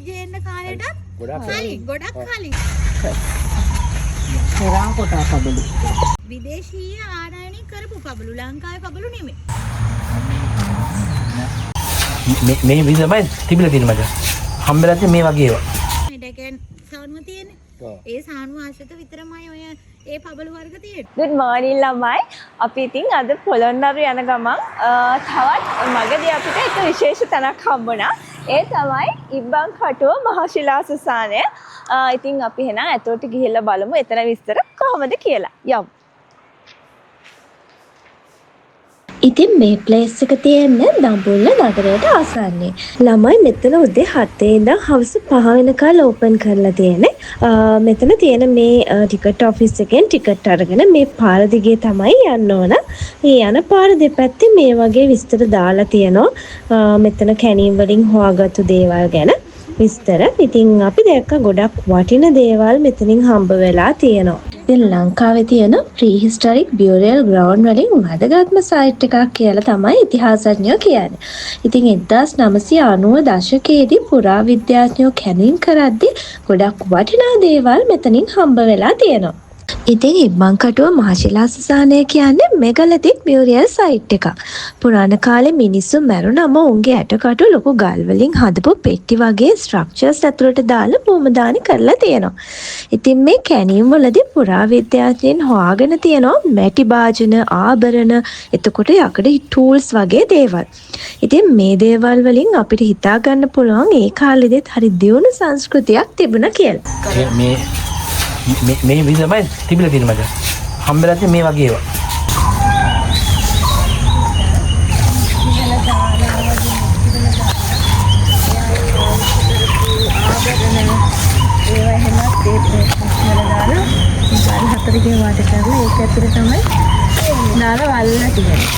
විජේන්න කාලෙටත් ගොඩක් කලින්, ගොඩක් කලින්. ටෙරාකොටා පබළු. විදේශීය ආනයනය කරපු පබළු, ලංකාවේ පබළු නෙමෙයි. මේ මේ විදිහ තමයි තිබිලා තියෙන්නේ මචං. හම්බෙලා තියෙන්නේ මේ වගේ ඒවා. මේ ඩැකන් සානුව තියෙන්නේ. ඒ සානුව ආශ්‍රිත විතරමයි ඔය ඒ පබළු වර්ග තියෙන්නේ. Good morning ළමයි. අපි ඉතින් අද පොළොන්නරු යන ගමන් තවත් මගදී අපිට එක විශේෂ තැනක් හම්බුණා. ඒ තමයි ඉබ්බන් කටුව මහා ශිලා සුසානය. ඉතින් අපි එහෙනම් ඇතුළට ගිහිල්ලා බලමු එතන විස්තර කොහොමද කියලා. යමු. ඉතින් මේ ප්ලේස් එක තියෙන්නේ දඹුල්ල නගරයට ආසන්නයේ. ළමයි මෙතන උදේ 7 ඉඳන් හවස 5 වෙනකල් ඕපන් කරලා තියෙන්නේ. මෙතන තියෙන මේ ටිකට් ඔෆිස් එකෙන් ටිකට් අරගෙන මේ පාර දිගේ තමයි යන්න ඕන. මේ යන පාර දෙපැත්තේ මේ වගේ විස්තර දාලා තියෙනවා. මෙතන කැණීම් වලින් හොයාගත්තු දේවල් ගැන විස්තර. ඉතින් අපි දැක්ක ගොඩක් වටින දේවල් මෙතනින් හම්බ වෙලා තියෙනවා. ඉතින් ලංකාවේ තියෙන ප්‍රීහිස්ටොරික් බියුරියල් ග්‍රවුන්ඩ් වලින් වැදගත්ම සයිට් එකක් කියලා තමයි ඉතිහාසඥයෝ කියන්නේ. ඉතින් 1990 දශකයේදී පුරාවිද්‍යාඥයෝ කැණීම් කරද්දී ගොඩක් වටිනා දේවල් මෙතනින් හම්බ වෙලා තියෙනවා. ඉතින් ඉබ්බන් කටුව මහශිලා සුසානය කියන්නේ මෙගලිතික් බියුරියල් සයිට් එකක්. පුරාණ කාලේ මිනිස්සු මැරුණම උන්ගේ ඇටකටු ලොකු ගල් වලින් හදපු පෙට්ටි වගේ ස්ට්‍රක්චර්ස් ඇතුළට දාලා භූමදාන කරලා තියෙනවා. ඉතින් මේ කැණීම් වලදී පුරාවිද්‍යාඥයින් හොයාගෙන තියෙනවා මැටි භාජන, ආභරණ, එතකොට යකඩ ටූල්ස් වගේ දේවල්. ඉතින් මේ දේවල් වලින් අපිට හිතා ගන්න පුළුවන් ඒ කාලෙදිත් හරි දියුණු සංස්කෘතියක් තිබුණා කියලා. මේ මේ මේ විදිහ තමයි තිබිලා තියෙන්නේ මචං. හම්බෙලා තියෙන්නේ මේ වගේ ඒවා. ඒවා එහෙමත් ඒ පස් වල දාලා ගල් හතරකින් වට කරලා ඒක ඇතුලේ තමයි දාලා වල්ලා තියෙන්නේ.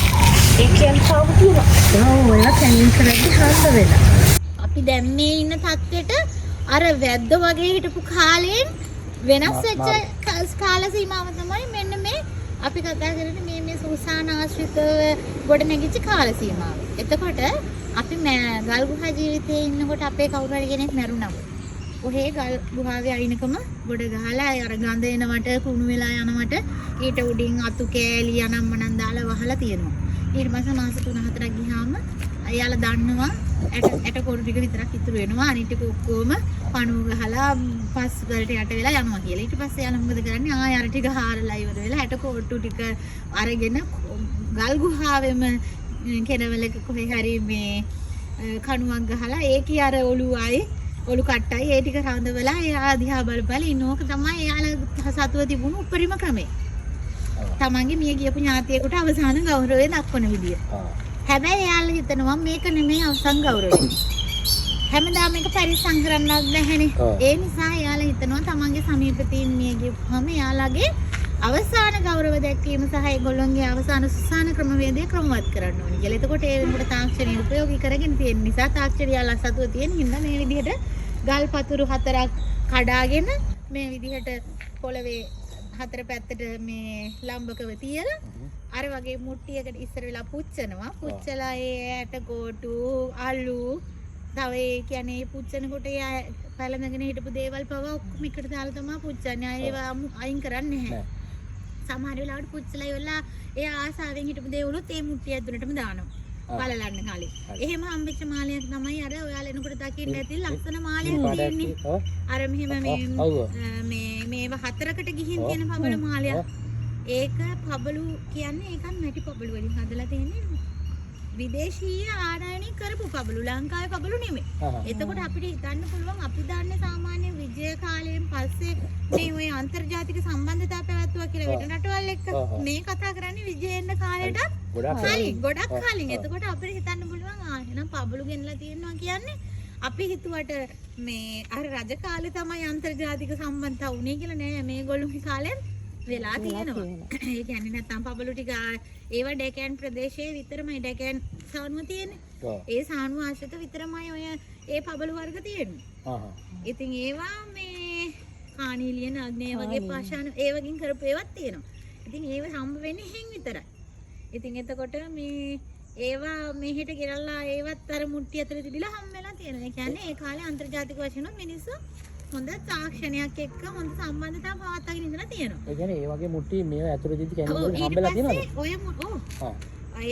ඒ කියන්නේ තාම තියෙනවා. ඔව්, ඒවා කැණීම් කරද්දි හම්බ වෙලා. අපි දැන් මේ ඉන්න තත්ත්වෙට අර වැද්ද වගේ හිටපු කාලයෙන් වෙනස් වෙච්ච කාල සීමාව තමයි මෙන්න මේ අපි කතා කරන්නේ මේ මේ සුසාන ආශ්‍රිතව ගොඩ නැගිච්ච කාල සීමාව. එතකොට අපි ගල් ගුහා ජීවිතයේ ඉන්නකොට අපේ කවුරු හරි කෙනෙක් මැරුණම ඔහේ ගල් ගුහාවේ අයිනකම ගොඩ ගහලා අර ගඳ එනවට කුණු වෙලා යනවට ඊට උඩින් අතු කෑලි අනම්මනම් දාලා වහලා තියෙනවා. ඊට පස්සේ මාස 3-4ක් ගියාම එයාලා දන්නවා ඇට කොරු ටික විතරක් ඉතුරු වෙනවා, අනිත් ටික ඔක්කොම පණුව ගහලා පස් වලට යට වෙලා යනවා කියලා. ඊට පස්සේ එයාලා මොකද කරන්නේ? ආය අර ටික හාරලා ඉවර වෙලා ඇට කොටු ටික අරගෙන ගල් ගුහාවෙම කෙනවලක කොහේ හරි මේ කණුවක් ගහලා ඒකේ අර ඔළුවයි ඔලු කට්ටයි ඒ ටික රඳවලා එයා දිහා බල බල ඉන්න. ඕක තමයි එයාලා සතුව තිබුණු උපරිම ක්‍රමය. තමන්ගේ මිය ගියපු ඥාතියෙකුට අවසාන ගෞරවය දක්වන විදිය. හැබැයි එයාලා හිතනවා මේක නෙමෙයි අවසන් ගෞරවය. හැමදාම මේක පරිස්සම් කරන්නත් බැහැනේ. ඒ නිසා එයාලා හිතනවා තමන්ගේ සමීපතීන් මිය ගියපුවම එයාලගේ අවසාන ගෞරව දැක්වීම සහ ඒගොල්ලන්ගේ අවසාන සුසාන ක්‍රමවේදය ක්‍රමවත් කරන්න ඕනේ කියලා. එතකොට ඒ වෙනකොට තාක්ෂණය උපයෝගී කරගෙන තියෙන නිසා තාක්ෂණය එයාලා සතුව තියෙන හින්දා මේ විදිහට ගල් පතුරු හතරක් කඩාගෙන මේ විදිහට පොළවේ හතර පැත්තට මේ ලම්බකව තියලා අර වගේ මුට්ටියකට ඉස්සර වෙලා පුච්චනවා. පුච්චලා ඒ ඇට කෝටු අලු තව ඒ කියන්නේ ඒ පුච්චනකොට ඒ පැලඳගෙන හිටපු දේවල් පවා ඔක්කොම එකට දාලා තමයි පුච්චන්නේ. ආයේ ඒවා අයින් කරන්නේ නැහැ. සමහර වෙලාවට පුච්චලා ඉවරලා ඒ ආසාවෙන් හිටපු දේවලුත් ඒ මුට්ටිය ඇතුළටම දානවා. බලලන්න කලින්. එහෙම හම්බෙච්ච මාලයක් තමයි අර ඔයාලා එනකොට දකින්න ඇති ලස්සන මාලයක් තියෙන්නේ. අර මෙහෙම මේ මේවා හතරකට ගිහින් තියෙන පබළු මාලයක්. ඒක පබළු කියන්නේ ඒකත් මැටි පබළු වලින් හදලා තියෙන්නේ. විදේශීය ආනයනය කරපු පබළු, ලංකාවේ පබළු නෙමෙයි. එතකොට අපිට හිතන්න පුළුවන් අපි දන්නේ සාමාන්‍ය විජය කාලයෙන් පස්සේ මේ ඔය අන්තර්ජාතික සම්බන්ධතා පැවැත්වුවා කියලා වෙන රටවල් එක්ක. මේ කතා කරන්නේ විජය එන්න කාලයටත් කලින්, ගොඩක් කලින්. එතකොට අපිට හිතන්න පුළුවන් එහෙනම් පබළු ගෙනලා තියෙනවා කියන්නේ අපි හිතුවට මේ අර රජ කාලේ තමයි අන්තර්ජාතික සම්බන්ධතා වුණේ කියලා නෑ. මේගොල්ලෝගේ කාලෙන් වෙලා තියෙනවා. ඒ කියන්නේ නැත්තම් පබළු ටික ඒවා ඩැකන් ප්‍රදේශයේ විතරමයි ඩැකන් සානුව තියෙන්නේ. ඒ සානුව ආශ්‍රිත විතරමයි ඔය ඒ පබළු වර්ග තියෙන්නේ. ඉතින් ඒවා මේ කානීලියන අග්නේය වගේ පාෂාණ ඒ වගේන් කරපු ඒවාත් තියෙනවා. ඉතින් ඒව හම්බ වෙන්නේ එහෙන් විතරයි. ඉතින් එතකොට මේ ඒවා මෙහෙට ගෙනල්ලා ඒවත් අර මුට්ටි අතර තිබිලා හම් වෙලා තියෙනවා. ඒ කියන්නේ ඒ කාලේ අන්තර්ජාතික වශයෙන් උත් මිනිස්සු හොඳ තාක්ෂණයක් එක්ක හොඳ සම්බන්ධතා පවත්වාගෙන ඉඳලා තියෙනවා. ඒ කියන්නේ ඒ වගේ මුට්ටි මේවා ඇතුලේ තියද්දි ඔව්, කැණි ඊට හම්බෙලා තියෙනවද? පස්සේ ඔය ඔව්. ආ.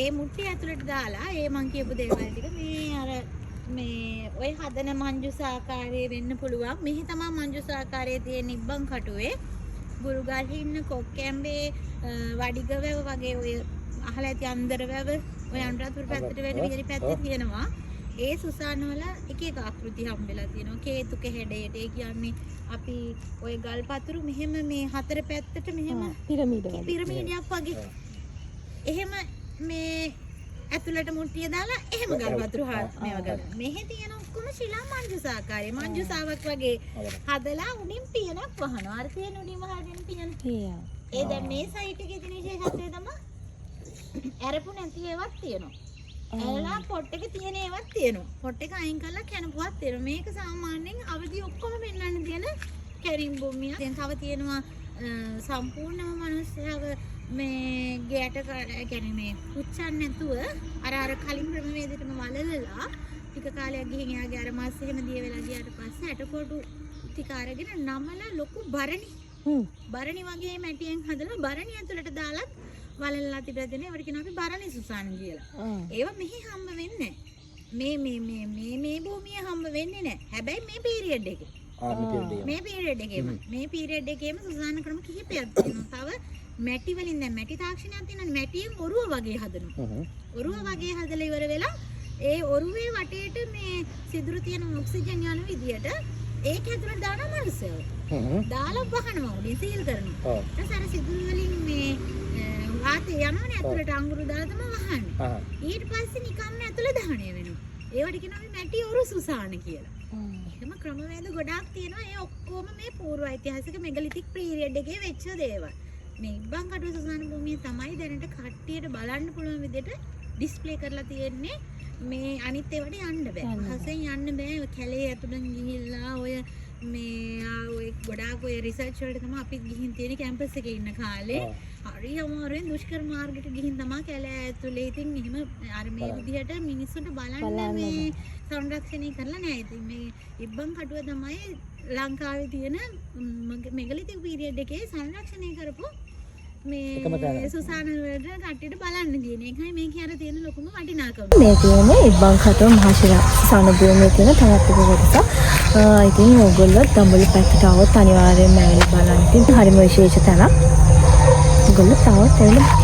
ඒ මුට්ටි ඇතුලට දාලා ඒ මං කියපු දේවල් ටික මේ අර මේ ඔය හදන මංජුසාකාරයේ වෙන්න පුළුවන්. මෙහි තමා මංජුසාකාරයේ තියෙන ඉබ්බන් කටුවේ ගුරුගල්හි ඉන්න කොක්කැම්බේ වඩිගවැව වගේ ඔය අහලා ඇති අන්දර වැව ඔය අනුරාධපුර පැත්තට වෙන විහාරي පැත්තේ තියෙනවා. ඒ සුසාන වල එක එක ආකෘති හම්බෙලා තියෙනවා. කේතුක හැඩයට. ඒ කියන්නේ අපි ඔය ගල් පතුරු මෙහෙම මේ හතර පැත්තට මෙහෙම පිරමීඩ වගේ. පිරමීඩයක් වගේ. එහෙම මේ ඇතුළට මුට්ටිය දාලා එහෙම ගල් වතුර මේව ගන්න. මෙහෙ තියෙන ඔක්කොම ශිලා මංජුසාකාරය. මංජුසාවක් වගේ හදලා උඩින් පියනක් වහනවා. අර තියෙන උඩින් වහලා තියෙන පියන. ඒ දැන් මේ සයිට් එකේ තියෙන විශේෂත්වය තමයි ඇරපු නැති ඒවාත් තියෙනවා. ඇරලා පොට් එකේ තියෙන ඒවාත් තියෙනවා. පොට් එක අයින් කරලා කැනපුවක් තියෙනවා. මේක සාමාන්‍යයෙන් අවදි ඔක්කොම පෙන්වන්න තියෙන කැරින් භූමිය. දැන් තව තියෙනවා සම්පූර්ණම මනුස්සයව මේ ගෙයට කියන්නේ මේ පුච්චන්න නැතුව අර අර කලින් ක්‍රමවේදයටම වලලලා ටික කාලයක් ගිහින් එයාගේ අර මස් එහෙම දිය වෙලා ගියාට පස්සේ ඇටකොටු ටික අරගෙන නමලා ලොකු බරණි බරණි වගේ මැටියෙන් හදලා බරණි ඇතුළට දාලත් වලලලා තිබලා දෙන ඒවට කියනවා අපි බරණි සුසාන කියලා. ඒවා මෙහි හම්බ වෙන්නේ නැහැ. මේ මේ මේ මේ මේ භූමිය හම්බ වෙන්නේ නැහැ. හැබැයි මේ පීරියඩ් එකේ. ආ මේ පීරියඩ් එකේ. මේ පීරියඩ් එකේම මේ පීරියඩ් එකේම සුසාන ක්‍රම කිහිපයක් තියෙනවා. තව මැටි වලින් දැන් මැටි තාක්ෂණයක් තියෙනවානේ. මැටියෙන් ඔරුව වගේ හදනවා. ඔරුව වගේ හදලා ඉවර වෙලා ඒ ඔරුවේ වටේට මේ සිදුරු තියෙන ඔක්සිජන් යන විදියට ඒක ඇතුළට දානවා මනුස්සයව. දාලා වහනවා උඩින් සීල් කරනවා. ඊට පස්සේ අර සිදුරු වලින් මේ වාතය යනවනේ ඇතුළට අඟුරු දාලා තමයි වහන්නේ. ඊට පස්සේ නිකම්ම ඇතුළ දහණය වෙනවා. ඒවට කියනවා අපි මැටි ඔරු සුසාන කියලා. එහෙම ක්‍රමවේද ගොඩාක් තියෙනවා. ඒ ඔක්කොම මේ පූර්ව ඓතිහාසික මෙගලිතික් පීරියඩ් එකේ වෙච්ච දේවල්. මේ ඉබ්බන් කටුව සුසාන භූමිය තමයි දැනට කට්ටියට බලන්න පුළුවන් විදිහට ඩිස්ප්ලේ කරලා තියෙන්නේ. මේ අනිත් ඒවාට යන්න බෑ. පහසෙන් යන්න බෑ. ඔය කැලේ ඇතුළෙන් ගිහිල්ලා ඔය මේ ඔය ගොඩාක් ඔය රිසර්ච් වලට තමයි අපි ගිහින් තියෙන කැම්පස් එකේ ඉන්න කාලේ. හරි අමාරුවෙන් දුෂ්කර මාර්ගයක ගිහින් තමයි කැලෑ ඇතුලේ. ඉතින් එහෙම අර මේ විදිහට මිනිස්සුන්ට බලන්න මේ සංරක්ෂණය කරලා නෑ. ඉතින් මේ ඉබ්බන් කටුව තමයි ලංකාවේ තියෙන මෙගලිතික් පීරියඩ් එකේ සංරක්ෂණය කරපු මේ සුසාන වලට කට්ටියට බලන්න තියෙන. ඒකයි මේකේ අර තියෙන ලොකුම වටිනාකම. මේ තියෙන්නේ ඉබ්බන් කටුව මහා ශිලා සුසාන භූමියේ තියෙන තවත් එක කොටසක්. ඉතින් ඕගොල්ලෝ දඹුල්ල පැත්තට આવොත් අනිවාර්යයෙන්ම ඇවිල්ලා බලන්න. ඉතින් හරිම විශේෂ තැනක්. ඔයගොල්ලෝ තවත් ඇවිල්ලා